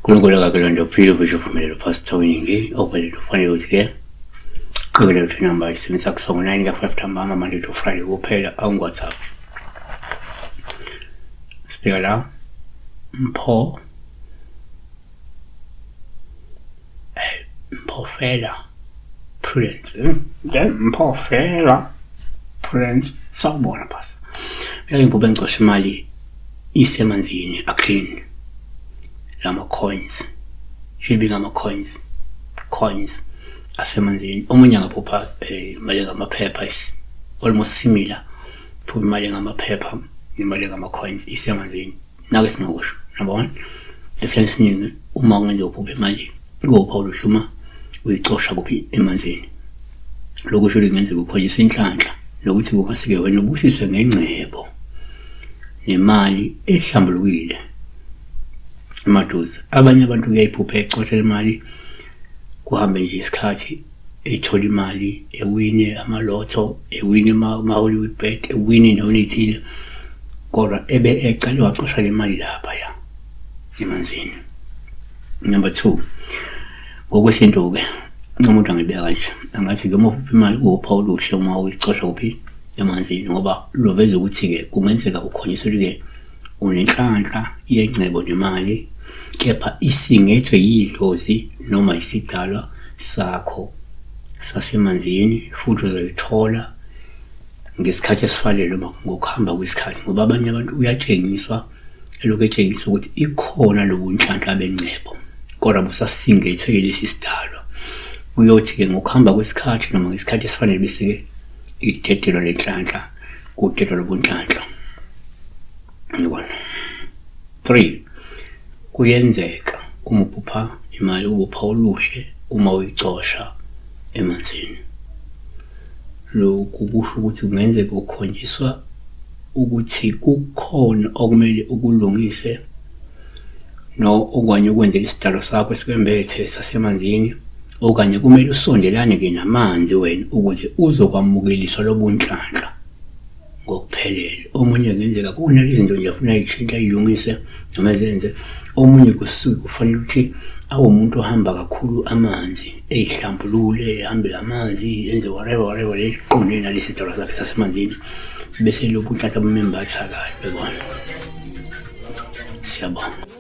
Unkulunkulu akakulonda uphile uvushe uphumelele uPastor Winingi okuphelele ufanele ukuthi-ke qikelela ukuthi inamba isebenzisa kusongo 9 ka-5 ntambama Monday to Friday kuphela awungu-WhatsApp. Sibheka la Mpho Mphofela Prudence Mphofela Prudence sawubona phasa. Mina ngiphuphe ngicosha imali isemanzini a-clean lama coins should be ngama coins coins asemanzini. Omunye angaphupha imali engamaphepha is almost similar, phupha imali engamaphepha nemali engama-coins isemanzini. Nake singakusho number one, esikhathini esiningi uma kungenzeka uphuphe imali kuwuphawu oluhle uma uyicosha kuphi emanzini. Lokhu kusho ukuthi kungenzeka ukhonjiswe inhlanhla nokuthi kungase-ke wena ubusiswe ngengcebo nemali ehlambulukile emaduze. Abanye abantu kuyayiphupha ecosha imali, kuhambe nje isikhathi ethola imali, ewine amalotho, ewine ama-Hollywood bet, ewine endaweni ey'thile, kodwa ebe ecale wacosha le mali laphaya emanzini. Number two, ngokwesintu-ke umuntu angibeka kanje, angathi-ke uma uphupha imali kuwuphawu oluhle uma uyicosha kuphi emanzini, ngoba luveza ukuthi-ke kungenzeka ukhonyiselwe-ke unenhlanhla yengcebo nemali, kepha isingethwe yidlozi noma isidalwa sakho sasemanzini, futhi uzoyithola ngesikhathi esifanele noma ngokuhamba kwesikhathi, ngoba abanye abantu uyatshengiswa elokhu etshengisa ukuthi ikhona lobu nhlanhla bengcebo kodwa busasingethwe yilesi sidalwa. Kuyothi-ke ngokuhamba kwesikhathi noma ngesikhathi esifanele bese-ke idedelwa le nhlanhla, kudedelwa lobu nhlanhla. Yabona? 3 kuyenzeka uma uphupha imali ubupha oluhle uma uyicosha emanzini. Lokhu kusho ukuthi kungenzeka ukhonjiswa ukuthi kukhona okumele ukulungise no okanye ukwenzela isidalo sakho esikwembethe sasemanzini, okanye kumele usondelane-ke namanzi wena ukuze uzokwamukeliswa lobunhlanhla ngokuphelele. Omunye kungenzeka kunale zinto nje afuna ayishintshe ayilungise noma ezenze. Omunye kusuke kufanele ukuthi awumuntu ohamba kakhulu amanzi, eyihlambulule, ehambele amanzi, enze whatever whatever le qonde nalesi sidalwa sakhe sasemanzini, bese lobu nhlanhla bumembatha kahle, uyabona. Siyabonga.